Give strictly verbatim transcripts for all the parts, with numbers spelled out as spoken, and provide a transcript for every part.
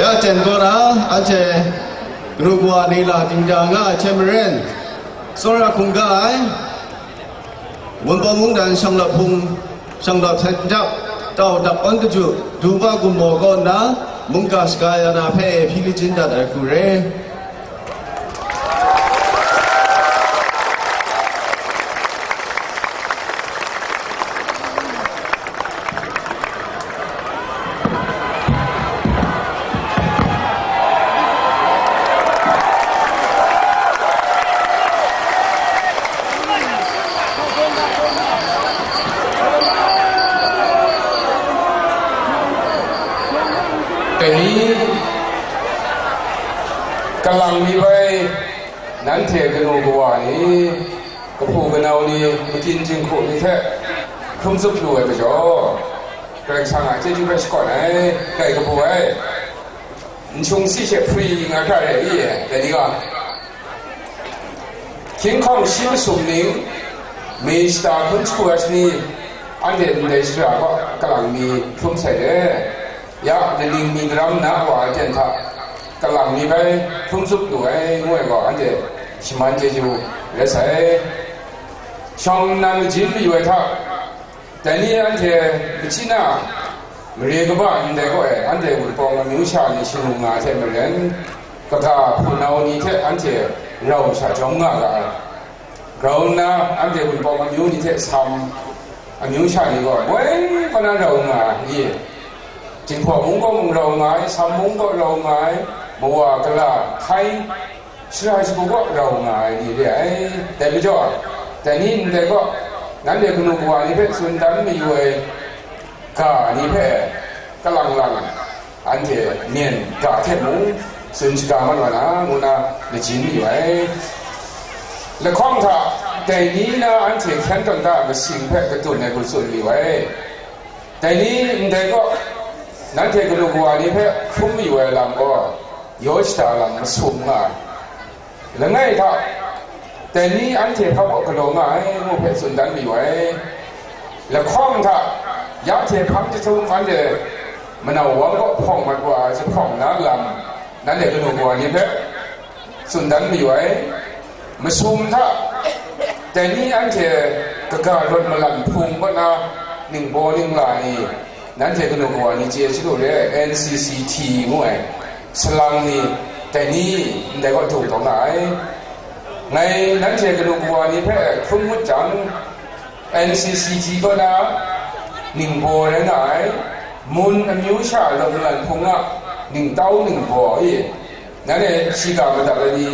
Ya jen kaw na, anhte kanu kawa ni la dingda nga ai hte maren, tsawra hkungga ai, Wunpawng mungdan shanglawt hpung, shanglawt hten dap, tau dap awn kaju, duba gummaw kaw nna, mungga shaga ya na hpe hpyi lachin dat ai hku re. Dai ni, kalang mi bai, nanhte kanu kawa ni, kahpu kanau ni, makyin jinghku ni hte hkrum tsup lu ai majaw, Karai Kasang a chyeju hpe shakawn ai, dai kabu ai. Nshung si she hpri nga hkra re i, dai ni gaw. Hkying hkawng shi masum ning, mi shata hkun shagu ai shani, anhte ndai shara kaw kalang mi hkrum sai de. Ya, laning mi daram na wa ai ten hta, kalang mi bai hkrum tsup lu ai, ngu ai gaw, anhte shaman chyeju rai sai. Shawng nnan majin mayu ai hta, dai ni anhte machyi na mare kaba ndai gaw e, anhte Wunpawng amyu sha ni shanung nga hte maren, kaga hpunau ni hte anhte rau sha jawm nga ga ai. Grau nna, anhte Wunpawng amyu ni hte Sam amyu sha ni gaw, moi kaw na rau nga ai, i, Jinghpaw mung kaw mung rau nga ai, Sam mung kaw rau nga ai, Mawa, Kala, Hkai, Shara shagu kaw rau nga ai ni re ai. Dai majaw, dai ni ndai kaw, nanhte kanu kawa ni hpe tsun dan mayu ai ga ni hpe kalang lang, anhte myen ga hte mung tsun shaga mat wa na, ngu na majin mayu ai. Lahkawng hta, dai ni na anhte hkyen tawn da masing hpe katun ai hku tsun mayu ai. Dai ni ndai kaw, nanhte kanu kawa ni hpe hkrum mayu ai lam gaw, yaw shada lam masum nga ai. Langai hta, dai ni anhte hpa kaw galaw nga ai, ngu hpe tsun dan mayu ai. Lahkawng hta, ya hte hpang chyahtum anhte manau wang kaw hpawng mat wa ai jahpawng na lam, nanhte kanu kawa ni hpe tsun dan mayu ai. Masum hta, dai ni anhte kaga rawt malan hpung kaw na, ningbaw ningla ni, nanhte kanu kawa ni chye chyalu re, N C C T ngu ai, salang ni, dai ni ndai kaw du taw nga ai. Ngai nanhte kanu kawa ni hpe hkrum ngut jang, N C C T kaw na ningbaw rai nga ai, mun amyu sha rawt malan hpung a ningtau ningbaw e, nanhte shiga madat ai ni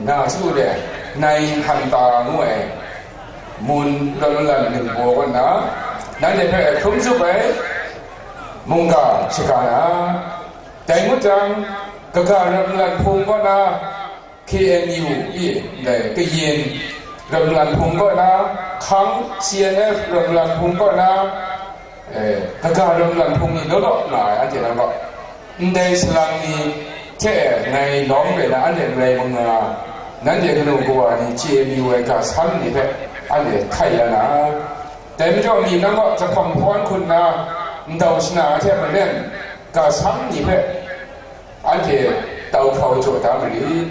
na su de, nai hanta ngu ai, mun rawt malan ningbaw kaw na, nanhte hpe hkrum tsup ai mungga shaga na, dai ngut jang, kaga rawt malan hpung kaw na, K N U i, ndai kayin rawt malan hpung kaw na, hkang C N F rawt malan hpung kaw na, eh, kaga rawt malan hpung ni law law nga ai, anhte nang gaw, ndai salang ni hte ngai lawm rai na, anhte rai manga, nanhte kanu kawa ni chye mayu ai ga san ni hpe anhte htai ya na, dai majaw mi nang gaw jahpawng hpawn hkun na, ndau shana ai hte maren, ga san ni hpe anhte tau hkau jaw da marit.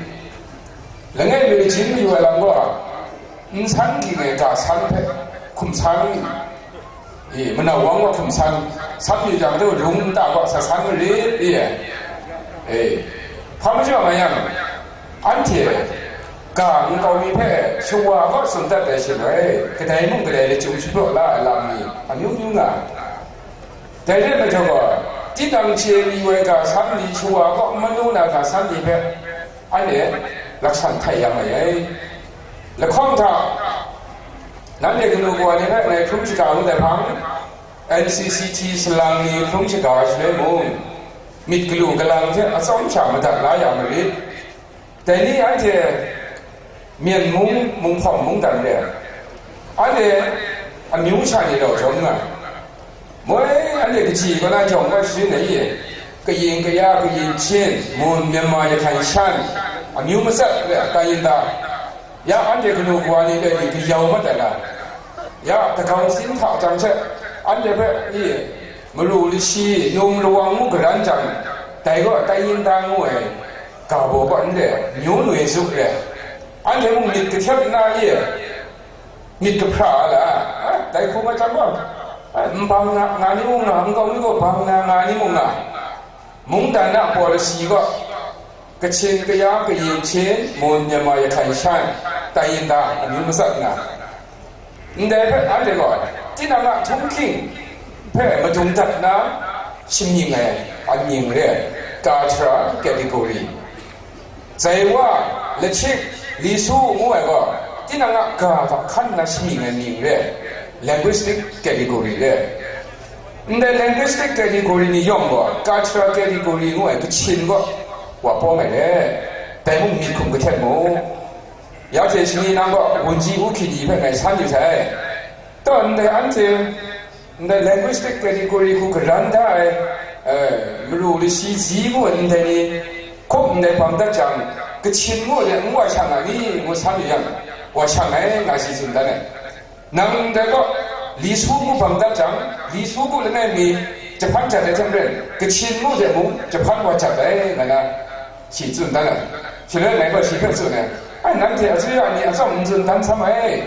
Langai mi jin mayu ai lam gaw, n san ging ai ga san hpe hkum san, e, manau wang wa hkum san, san yu jang, rung nta gaw sa san marit, e, e, hpa majaw nga yang, anhte ga nkau mi hpe shawa kaw tsun dat ai shaloi, kadai mung kadai lachyum shapraw la ai lam ni amyu myu nga ai. Dai rai majaw gaw, tinang chye mayu ai ga san ni, shawa kaw n manu na ga san ni hpe, anhte laksan htai ya mai ai. Lahkawng hta, nanhte kanu kawa ni hpe ngai hkrum shaga ngut ai hpang, N C C T salang ni hkrum shaga ai shaloi mung, myit galu galang hte atsawm sha madat la ya marit. Dai ni anhte Myen mung, Munghpawng mungdan re ai. Anhte amyu sha ni rau jawm nga ai. Moi anhte kaji kaw na jawng kaw sharin ai i? Kayin kaya, kayin hpyin, Mun, Myanmar, Yahkhain, Shan, amyu matsat re ai, kayin ta? Ya anhte kanu kawa ni hpe ni kayau mat ai na? Ya, dagau sin hta jang hte, anhte hpe i, maru lashi, num lawang ngu garan jang, Dai gaw tai yin ta ngu ai ga baw kaw n re, myu nwi zup re, anhte mung myit kahtet nna ye, myit kahpra la, a, dai hku macam gaw, a, nbang na nga ni mung nga, nkau mi gaw bang na nga ni mung nga, mungdan a policy gaw, Kachin, Kaya, Kayin, Chin, Mon, Myanmar, Yakan, Shan, tai yin ta, amyu matsat nga. Ndai hpe anhte gaw, tinang a htunghking hpe madung dat na, shamying ai, amying re, cultural category. Zaiwa, Lachik, Lisu ngu ai gaw, tinang a ga hta hkan nna shamying ai mying re, linguistic category re. Ndai linguistic category ni yawng gaw, cultural category ngu ai Kachin gaw, wa pawng ai re. Dai mung myit hkum kahtet mu. Ya hte shani nang gaw wunji u hkyi ni hpe ngai san yu sai. Taw, ndai anhte, ndai linguistic category hku garan da ai, eh, maru lashi zi ngu ai ndai ni, hkup ndai bang dat jang, Kachin ngu ai n wa shang a ni, ngu san yu yang, wa shang ai, nga shi tsun dan ai. Nang ndai gaw, Lisu ngu bang dat jang, Lisu ngu langai mi, jahpan jat ai hte maren, Kachin ngu de mung, jahpan wa jat ai, nga na, shi tsun dan ai. Shaloi ngai gaw shi hpe tsun ai, "Ai, nanhte asuya ni atsawm n tsun dan sam ai,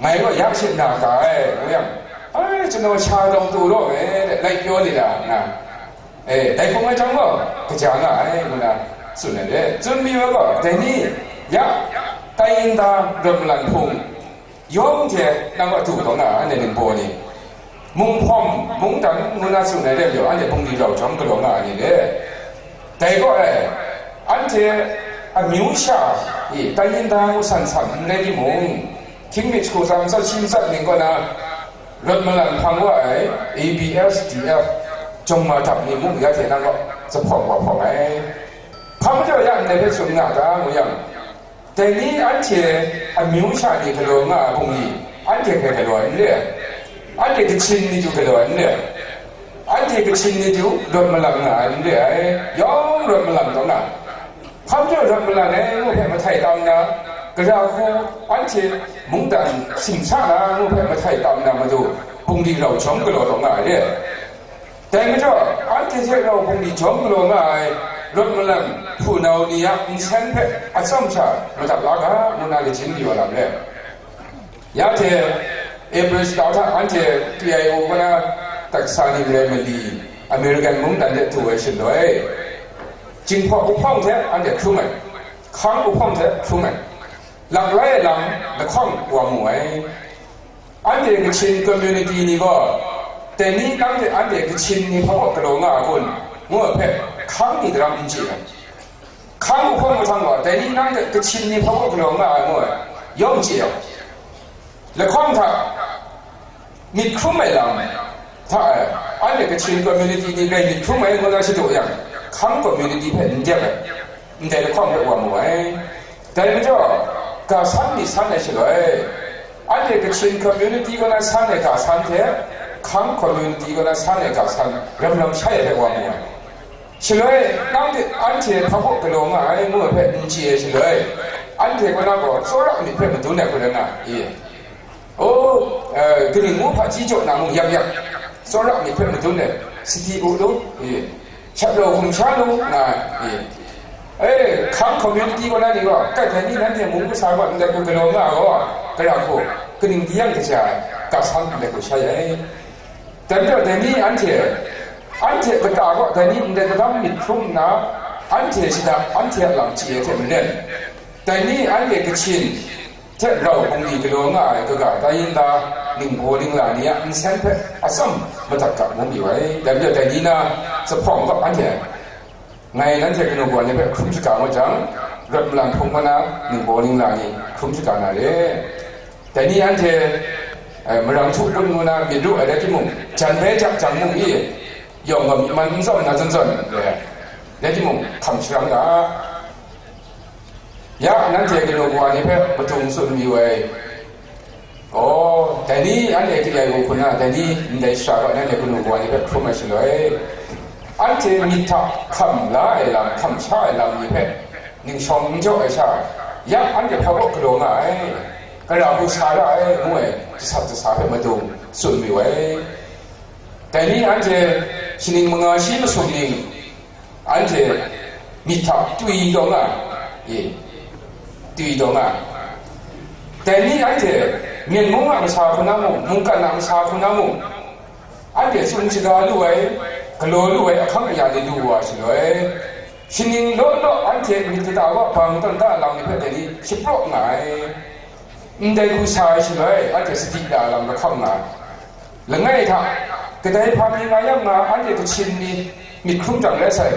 ngai gaw ya shim na ga ai," ngu yang, "Ai, ကျွန်တော် sha taw tu law me," de, lai pyaw ni da, nga. "E, dai hpung ai jang gaw, kaja nga ai," ngu na tsun ai de. Tsun mi wa gaw, dai ni, ya, tai yin ta, rawt malan hpung, yawng hte nang a du taw na, anhte ningbaw ni, munghpawm, mungdan ngu na tsun ai re majaw, anhte bungli rau jawm galaw nga ai ni le. Dai gaw ai, anhte amyu sha e, tai yin ta ngu san san n rai timung, hkying myit shagu tsa matsat shi matsat ning kaw na, rawt malan hpang wa ai A B S D F jawng ma dap ni mung ya hte nang gaw zahpawng wa hpawng ai. Hpa majaw ya ndai hpe tsun nga ta ngu yang, Dai ni anhte amyu sha ni galaw nga ai bungli, anhte hpe galaw ai n re ai. Anhte Kachin ni du galaw ai n re ai. Anhte Kachin ni du rawt malang nga ai n re ai. Yawng rawt malang taw na, hpa majaw rawt malang ai ngu hpe mahtai tam na, gara hku anhte mungdan simsa na ngu hpe mahtai tam na matu, bungli rau jawm galaw taw nga ai re ai. Dai majaw, anhte hte rau bungli jawm galaw nga ai rawt malang hpunau ni a nsen hpe atsawm sha madat la ga, ngu na lajin li wa lam re. Ya hte, April shata hta anhte K I O kaw na taksa ni marai mali, American mungdan de du ai shaloi, Jinghpaw Wuhpawng hte anhte hkrum ai, Hkang Wuhpawng hte hkrum ai, laklai ai lam lahkawng wa mu ai. Anhte Kachin community ni gaw, dai ni nang hte anhte Kachin ni hpa kaw galaw nga a kun, ngu ai hpe, Hkang ni daram n chye ai. Hkang Wuhpawng mahtang gaw, dai ni nang hte Kachin ni hpa kaw galaw nga ai, ngu ai, yawng chye ai. Lahkawng hta, myit hkrum ai lam hta e, anhte Kachin community ni rai myit hkrum ai ngu na shadaw yang, Hkang community hpe n dep ai, ndai lahkawng hpe wa mu ai. Dai majaw, ga san myit san ai shaloi, anhte Kachin community kaw na san ai ga san hte, Hkang community kaw na san ai ga san, ram ram shai ai hpe wa mu ai. Shaloi, nang hte anhte hpa kaw galaw nga ai ngu ai hpe n chye ai shaloi, anhte kaw na gaw tsawra myit hpe madun ai hku rai nga i? O, eh, kaning ngu hpaji jaw na mung yak yak, tsawra myit hpe madun ai, sadi u lu i, shat rau hkum sha lu nga i? E, Hkang community kaw na ni gaw, kai hte ni nanhte mung masa gaw ndai hku galaw nga ai gaw, gara hku, kaning di yang kaja ai, ga san ndai hku shai ai. Dai majaw, dai ni anhte, anhte kata gaw dai ni ndai kadam myit hkrum nna, anhte shada, anhte a lam chye ai hte maren, dai ni anhte Kachin hte rau bungli galaw nga ai kaga tai yin ta, ningbaw ningla ni a nsen hpe atsawm madat ga ngu mayu ai. Dai majaw, dai ni na zahpawng gaw anhte, ngai nanhte kanu kawa ni hpe hkrum shaga ngut jang, rawt malang hpung kaw na ningbaw ningla ni hkrum shaga na re. Dai ni anhte, eh, marang htu kun ngu na myit ru ai rai timung, jan bai jak jang mung i, yawng gaw myi man n zawn na zawn zawn, eh, rai timung, hkam sharang ga. Ya, nanhte kanu kawa ni hpe madung tsun mayu ai. Gaw, dai ni anhte hkrit ai hku na, dai ni ndai shara gaw nanhte kanu kawa ni hpe hkrum ai shaloi, anhte myit hta hkam la ai lam, hkam sha ai lam ni hpe ningshawng n jaw ai sha, ya anhte hpa kaw galaw nga ai, gara hku sa ra ai, ngu ai, jasat jasa hpe madung tsun mayu ai. Dai ni anhte shaning manga shi masum ning, Anhte myit hta twi taw nga, e, twi taw nga. Dai ni anhte Myen mung a masha hku na mung, mungkan a masha hku na mung, anhte tsun shaga lu ai, galaw lu ai ahkang aya ni lu wa shaloi, shaning law law anhte myit kata wa bang tawn da lam ni hpe dai ni shapraw nga ai. Ndai hku sa ai shaloi, anhte sadi da lam lahkam nga ai. Langai hta, kadai hpa mi nga yang nga, anhte Kachin ni myit hkrum jang rai sai.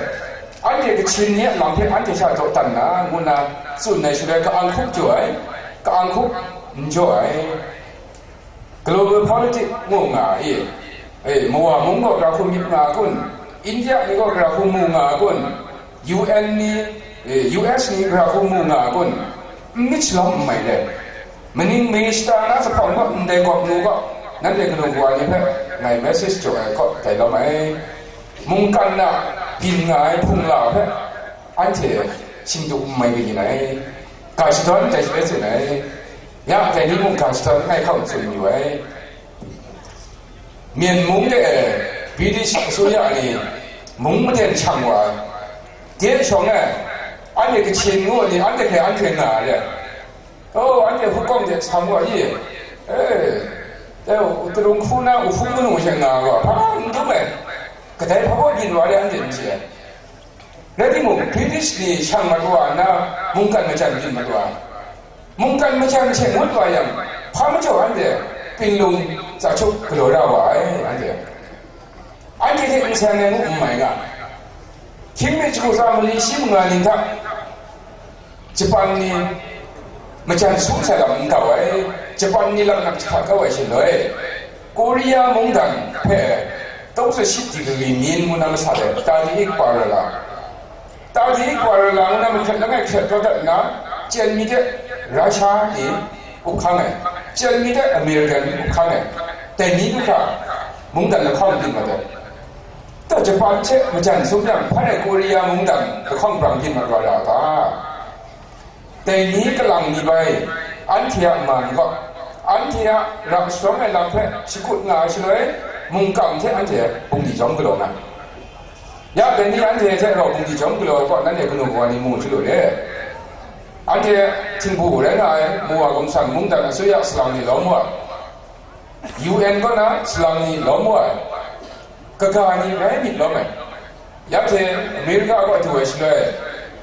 Anhte Kachin ni a lam hpe anhte sha jaw dan na, ngu nna tsun ai shaloi, ka-ang hkup jaw ai, ka-ang hkup n jaw ai. Global politics ngu nga ai. E, Mawa mung gaw gara hku myit nga a kun? India ni gaw gara hku mu nga a kun? U N ni, e, U S ni gara hku mu nga a kun? N myit shalawm n mai le. Maning mai shata na lahkawng gaw, ndai gawp nu gaw, nanhte kanu kawa ni hpe ngai message jaw ai hkaw dai lawm ai. Mungkan na byin nga ai hpung la hpe, anhte shingdu n mai kayin ai. Ga shadawn dai shi rai tsun ai. Ya, dai ni mung ga shadawn langai hkau tsun yu ai. Myen mung de British အစိုးရ ni mung maden shang wa ai. De shawng e, anhte Kachin ngu ni, anhte hpe anhte nga ai. Oh, anhte hukawng de sam wa i. E, e, Wutdalung hku na, Wuhpung manu hte nga wa, hpa n dum ai. Kadai hpa baw byin wa le, anhte n chye ai. Rai timung, British ni shang mat wa nna, mungkan majan byin mat wa. Mungkan majan hte ngut wa yang, hpa majaw anhte Pinlung, Zachuk galaw da wa ai, anhte. Anhte hte n seng ai ngu n mai nga. Hkying mi jahku tsa mali shi manga ning hta, Japan ni majan sum sai lam n tau ai, Japan ni laknak jahka kau ai shaloi, Korea mungdan hpe 38 degree min ngu na masat ai, thirty-eight parallel. Thirty-eight parallel ngu na mahkret langai hkret kau dat nna, chyen mi de Russia ni up hkang ai, chyen mi de American ni up hkang ai, dai ni du hkra mungdan lahkawng byin mat ai. Taw, Japan hte majan sum yang, hpan ai Korea mungdan lahkawng brang byin mat wa ra ta? Dai ni kalang ni bai, anhte a man gaw, anhte a rap sharawng ai lam hpe shakut nga ai shaloi, mungkan hte anhte bungli jawm galaw nga. Ya, dai ni anhte hte rau bungli jawm galaw ai kaw, nanhte kanu kawa ni mu hte lu re. Anhte htingbu rai nga ai, Mawa Gumsang mungdan asuya salang ni lawm wa, U N kaw na salang ni lawm wa ai, kaga ni rai myit lawm ai. Ya hte Amerika kaw du ai shaloi,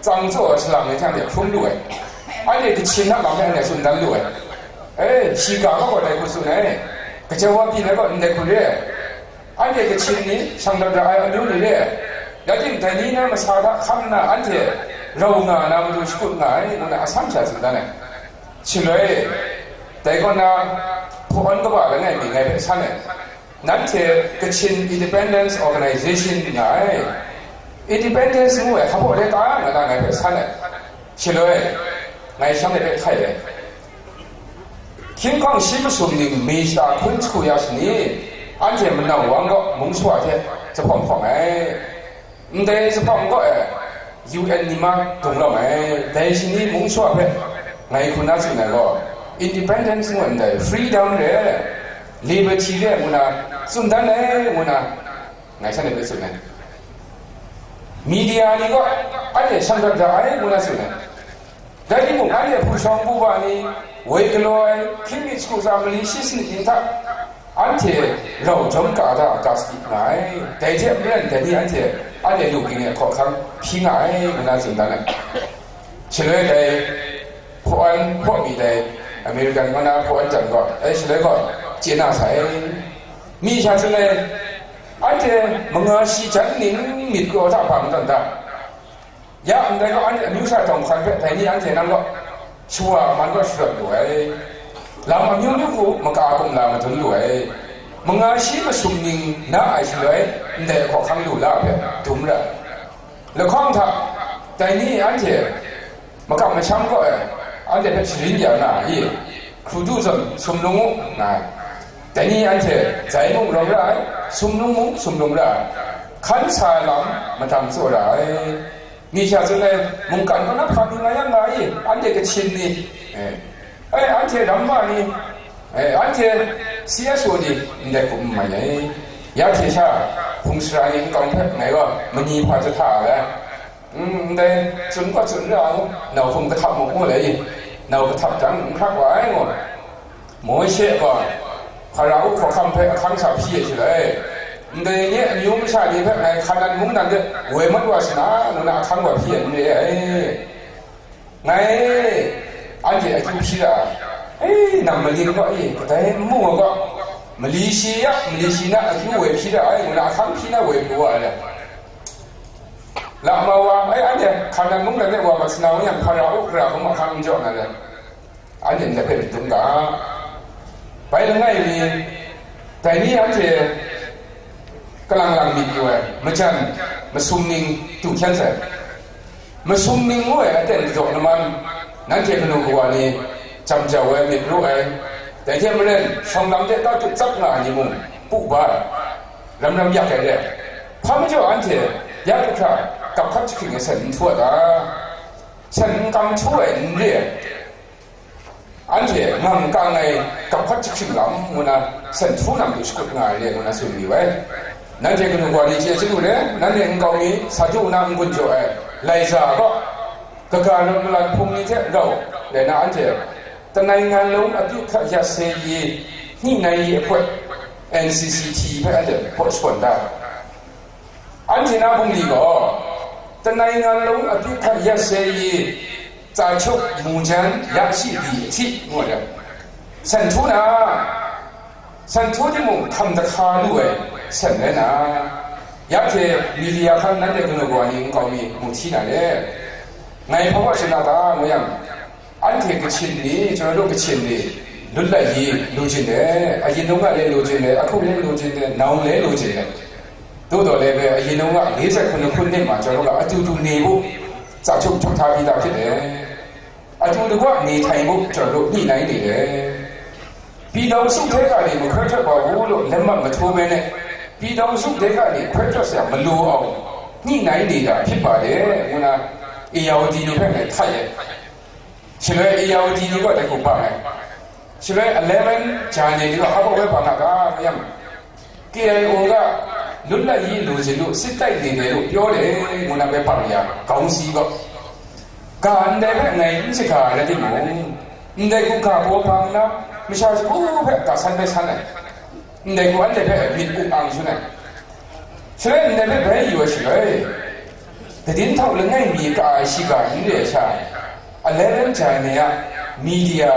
tsang tsaw ai salang ni hte anhte hkrum lu ai. Anhte Kachin a lam hpe anhte tsun dan lu ai. E, shiga kaw gaw dai hku tsun ai. Kaja wa byin ai gaw ndai hku re ai. Anhte Kachin ni shang dat ra ai amyu ni re ai. Rai timung, dai ni na masa hta hkam nna anhte rau nga na matu shakut nga ai, ngu na asan sha tsun dan ai. Shaloi, dai kaw na, hpawn kaba langai mi ngai hpe san ai. Nanhte Kachin Independence Organization nga ai. Independence ngu ai hpa baw re ta nga na ngai hpe san ai. Shaloi, ngai shanhte hpe hkai ai. Hkying hkawng shi masum ning mi shata hkun jahku ya shani, anhte manau wang gaw mung shawa hte jahpawng hpawng ai. Ndai jahpawng gaw e, U N ni ma dung lawm ai. Dai shani mung shawa hpe ngai hku na tsun ai gaw, independence ngu ndai, freedom re, liberty re ngu na tsun dan ai ngu na, ngai shanhte hpe tsun ai. Media ni gaw, anhte shang dat ra ai ngu na tsun ai. Rai timung, anhte hpu shawng hpu wa ni, woi galaw ai, hkying mi jahku tsa mali shi sanit ni hta, anhte rau jawm ka da, ka sadi nga ai. Dai hte maren, dai ni anhte, anhte lu ging ai hkawhkam hpyi nga ai, ngu na tsun dan ai. Shaloi dai hpawn hpaw mi dai, American kaw na hpawn jan gaw, ai shaloi gaw, chye na sai. Mi sha tsun ai, anhte manga shi jan ning myit kraw hta hpa n tawn da. Ya ndai gaw, anhte amyu sha htawng hkan hpe dai ni anhte nang gaw shawa man gaw sharawt lu ai. Lam amyu myu hku maka kumla madun lu ai. Manga shi masum ning na ai shaloi, ndai hkawhkam lu la hpe dum ra ai. Lahkawng hta, dai ni anhte makam masham kaw ai, anhte hpe sharin ya na i? Hkru du zawn sumlung u, nga ai. Dai ni anhte zai mung rawng ra ai, sumlung mung sumlung ra ai. Hkan sa ai lam madang tsaw ra ai. Mi sha tsun ai, mungkan kaw na hpa mi nga yang nga i? Anhte Kachin ni, eh, eh, anhte ramma ni, eh, anhte C S O ni, ndai hkum n mai ai. Ya hte sha, hpung sara ni nkau hpe ngai gaw mani hpa jahta ai. Ndai, tsun gaw tsun ra u, nau hkum kahtap mu, ngu lai i, nau kahtap jang, n hkrak wa ai, ngu. Mawshe gaw Hpara-u hkawhkam hpe ahkang sa hpyi ai shaloi, ndai nye amyu masha ni hpe ngai Hkanan mungdan de woi mat wa sa na, ngu na ahkang wa hpyi ai n re ai. Ngai anhte akyu hpyi ra ai, nang maling gaw e, kadai n mu ai gaw, mali shi ya, mali shi na akyu woi hpyi ra ai, ngu na ahkang hpyi na woi pru wa ai. Lama wa, ai, anhte Hkanan mungdan de wa mat sa na, ngu yang, Hpara-u hkra hkum ahkang n jaw na le. Anhte ndai hpe myit dum ga. Bai langai mi, dai ni anhte kalang lang myit yu ai, majan, masum ning du hkyen sai. Masum ning ngu ai aten kadaw laman, nanhte kanu kawa ni jam jau ai, myit ru ai, dai hte maren, shawng lam de tatut tsap nga ai ni mung, pu ba ai. Ram ram yak ai re. Hpa majaw anhte, ya kahkra, gap hkat jahkring ai sen n htu a ta? Sen n kam htu ai n re ai. Anhte ngang kang ai gap hkat jahkring lam ngu na, sen htu nang hte shakut nga ai re ngu na tsun mayu ai. Nanhte kanu kawa ni chye chyalu re, nanhte nkau mi sa du na n-gun jaw ai, Laiza gaw, kaga rawt malan hpung ni hte rau, rai na anhte, တစ်နိုင်ငံလုံး အပစ်အခတ်ရပ်စဲရေး ညှိနှိုင်းရေးအဖွဲ့ N C C T ဘက် အဲ့ဒါ postpone တာ Anhte na bungli gaw, တစ်နိုင်ငံလုံး အပစ်အခတ်ရပ်စဲရေး စာချုပ်မူကြမ်း ရရှိသည်အထိ ngu ai, sen htu na, sen htu timung, hkam da hka lu ai, sen rai na, ya hte media hkan nanhte kanu kawa ni nkau mi mu hti na le, ngai hpa wa shana ta, ngu yang, Anhte Kachin ni, ကျွန်တော်တို့ Kachin ni, လွတ်လပ်ရေး လိုချင်တယ်။ အရင်တုန်းကလည်း လိုချင်တယ်။ အခုလည်း လိုချင်တယ်။ နောင်လည်း လိုချင်တယ်။ သို့သော်လည်းပဲ အရင်တုန်းက လေးဆယ့်ခုနစ်ခုနှစ်မှာ ကျွန်တော်တို့က အတူတူနေဖို့ စာချုပ်ချုပ်ထားပြီးသားဖြစ်တယ်။ အတူတကွနေထိုင်ဖို့ ကျွန်တော်တို့ ညှိနှိုင်းနေတယ်။ ပြည်ထောင်စုထဲကနေ မခွဲထွက်ပါဘူးလို့ လက်မှတ်မထိုးဘဲနဲ့ ပြည်ထောင်စုထဲကနေ ခွဲထွက်စရာမလိုအောင် ညှိနှိုင်းနေတာ ဖြစ်ပါတယ်။ ခုန ဧရာဝတီလိုပဲ ထပ်ရဲ့ Shaloi Ayeyarwady ni gaw dai hku bang ai. Shaloi eleven January ni gaw hpa baw bai bang a ta, mayam, K I O က လွတ်လပ်ရေး လိုချင်လို့ စစ်တိုက်နေတယ်လို့ ပြောတယ် ngu na bai bang ya, ခေါင်းစည်း gaw. Ga ndai hpe ngai n shaga ai rai timung, ndai hku ga baw bang na, masha shagu hpe ga san bai san ai. Ndai hku anhte hpe myit up ang shangai. Shaloi ndai hpe bai yu ai shaloi, သတင်းထောက် langai mi ka ai shiga n re ai sha, eleven January a media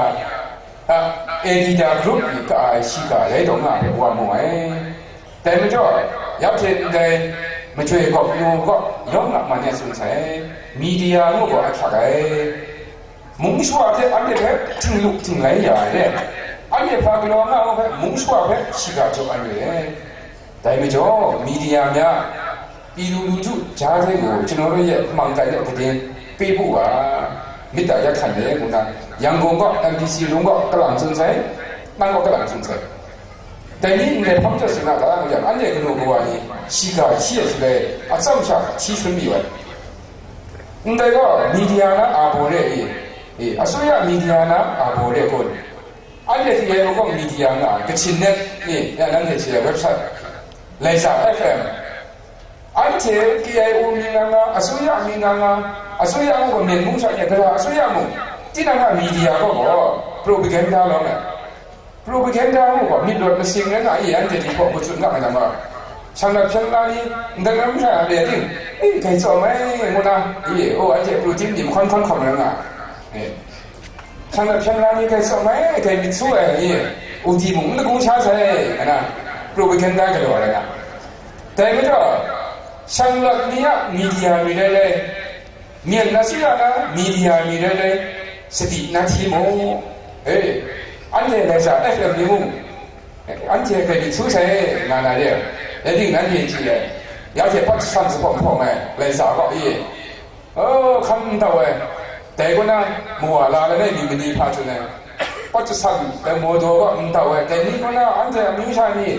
a editor group ni ka ai shiga rai taw nga ai hpe wa mu ai. Dai majaw, ya hte ndai majoi gawp nu gaw yawng a man e tsun sai, media ngu gaw ahkyak ai. Mung shawa hte anhte hpe htinglu htinglai ya ai re, anhte hpa galaw nga ai hpe mung shawa hpe shiga jaw ai re. Dai majaw, media များ ပြည်သူလူထုကြားထဲကို ကျွန်တော်တို့ရဲ့ မှန်ကန်တဲ့ သတင်းပေးဖို့ပါ။ မေတ္တာရပ်ခံတယ် ခုန ရန်ကုန်က M P C ရုံးက ကလံ စွန်ဆိုင် တန်းက ကလံ စွန်ဆိုင် Dai ni ndai hpang chyawm sing na ga, ngu jang, anhte kanu kawa ni shiga hti ai shaloi, atsam sha hti shangun mayu ai. Ndai gaw, media na a baw re i, e, အစိုးရ media na a baw re kun. Anhte K I O gaw media nga ai, Kachin Net ni, ya nanhte chye ai website, Laisa F M. Anhte K I O mi nga nga, အစိုးရ mi nga nga, အစိုးရ mung gaw, Myen mung sha ni, gara အစိုးရ mung, tinang a media gaw gaw, propaganda lawm ai. Propaganda mung gaw, myit rawt masing rai nga i, anhte ni hpaw hku tsun nga ai lam gaw, shang lat hpyen la ni, ndai ram sha re ting, e, grai tsawm ai, ngu na, e, o, anhte pru tim ni mahkawn hkawn hkawm rai nga, e. Shang lat hpyen la ni grai tsawm ai, grai myit su ai ni, u di mung n lagu sha sai, ngu na, propaganda galaw ai na. Dai majaw, shang lat ni a media mi rai rai, Myen na shi ya na media mi rai rai, sadi na hti mu. E, anhte Laisa F M ni mung, anhte grai myit su sai, nga na re, rai ting, nanhte chye ai, ya hte pat san sa hpawng hpawng ai, Laisa gaw, e, O, hkam n tau ai. Dai kaw na, mawa la langai mi mani hpa tsun ai. Pat jasan dai maw daw gaw n tau ai. Dai ni kaw na, anhte amyu sha ni,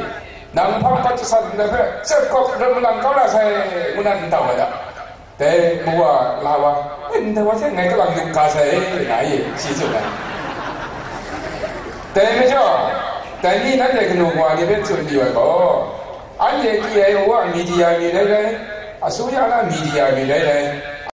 nang hpang pat jasan ndai hpe, tsep kawp rawt malang kau na sai, ngu na n tau ai da. Dai mawa la wa, e, ndai wa hte ngai kalang yup ga sai, nga i, shi tsun ai. Dai majaw, dai ni nanhte kanu kawa ni hpe tsun mayu ai gaw, Anhte T I O a media mi rai rai, အစိုးရ a media mi rai rai,